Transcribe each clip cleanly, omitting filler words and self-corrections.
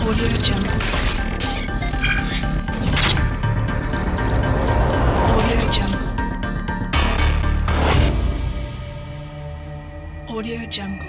Audio Jungle. Audio Jungle. Audio Jungle.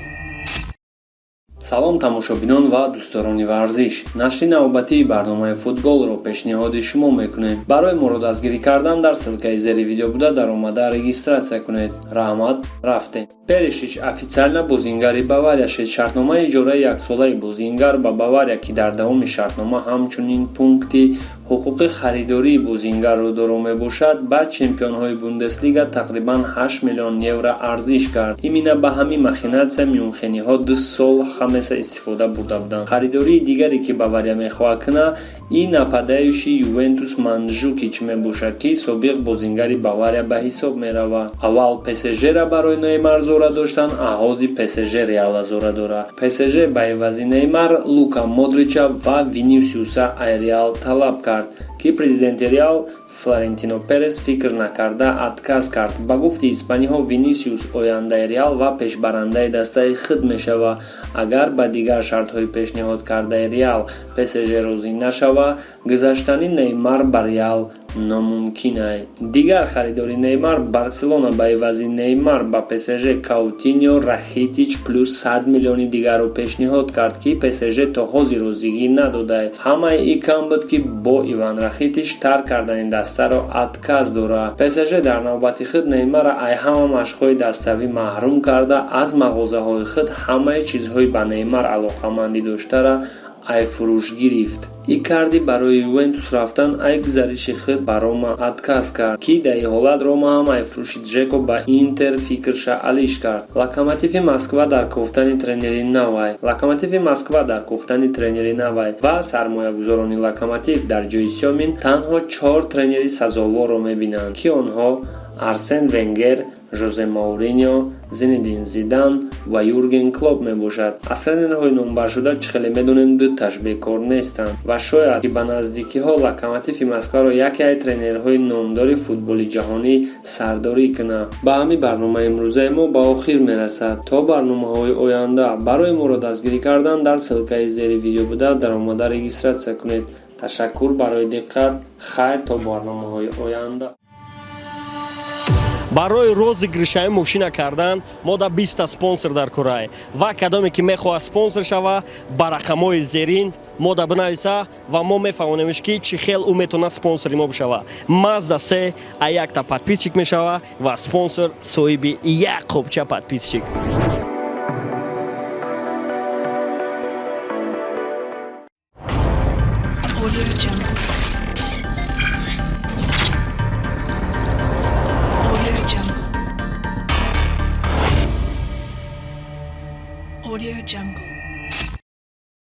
Салом, тамошобинон ва дӯстдорони варзиш. Нашри навбатии барномаи футболро пешниҳоди шумо мекунем. Барои моро дастгирӣ кардан дар ссылкаи зери видео буда даромада регистрация кунед. Раҳмат, рафтем. Перишич официально бозингари Бавария шуд. Шартномаи иҷораи яксолаи бозингар ба Бавария, ки дар давоми шартнома ҳамчунин пункти ҳуқуқи харидории бозингарро доро мебошад, ба чемпионҳои Бундеслига тақрибан 8 миллион евро арзиш кард. Именно ба ҳамин махинация мюнхениҳо 2 сол Хамеса истифода бурда буданд. Харидории дигаре, ки Бавария мехоҳад кунад, ин нападающий Ювентус Манджукич мебошад, ки собиқ бозингари Бавария ба ҳисоб меравад. Аввал ПСЖ-ра барои Неймар зора доштанд, а ҳозир ПСЖ Реала зора дорад. ПСЖ ба ивази Неймар Лука Модрича ва Винисиуса ай Реал талаб кард, ки президенти Реал Флорентино Перес фикр накарда отказ кард. Ба гуфти испаниҳо, Винисиус ояндаи Реал ва пешбарандаи дастаи худ мешавад. Агар ба дигар шартҳои пешниҳод кардаи Реал ПСЖ розӣ нашавад, гузаштани Неймар ба Реал номумкин ай. Дигар харидори Неймар: Барселона ба ивази Неймар ба ПСЖ Каутиньо, Рахитич плюс 100 миллиони дигарро пешниҳод кард, ки ПСЖ то ҳозир розигӣ надодааст. Ҳамаи ин кам буд, ки бо Иван Рахитич тарк кардани дастаро отказ дорад. ПСЖ дар навбати худ Неймарро ай ҳама машқҳои даставӣ маҳрум карда, аз мағозаҳои худ ҳамаи чизҳои ба Неймар алоқамандӣ доштара ай фурӯш гирифт. Икарди барои Ювентус рафтан ай гузариши худ ба Рома отказ кард, ки дар ин ҳолат Рома ҳам ай фурӯши Джеко ба Интер фикрша алиш кард. Локомотиви Москва дар кофтани тренери навай. Локомотиви Москва дар кофтани тренери навай ва сармоягузорони Локомотив дар ҷои Сёмин танҳо чор тренери сазоворро мебинанд, ки онҳо Арсен Венгер, Жозе Мауриньо, Зинедин Зидан ва Юрген Клоп мебошад. Аз тренерҳои номбаршуда, чӣ хеле медонем, дуташ бекор нестанд ва шояд, ки ба наздикиҳо Локомотиви Москваро яке аз тренерҳои номдори футболи ҷаҳонӣ сардорӣ кунад. Ба ҳамин барномаи имрӯзаи мо ба охир мерасад. То барномаҳои оянда, барои моро дастгирӣ кардан дар ссылкаи зери видео буда даромада регистрация кунед. Ташаккур барои диққат. Хайр, то барномаҳои оянда. Барои розыгрышаи мошина кардан мо да 20 спонсор дар курай ва кадоме ки мехоҳад спонсор шава, ба рақамҳои зерин мо да бинависа ва мо мефаҳмонемш, ки чӣ хел ӯ метавонад спонсори мо бишава. Мазда се а якта подписчик мешава ва спонсор соҳиби як қопча подписчик. Audio Jungle. Audio Jungle. Audio Jungle.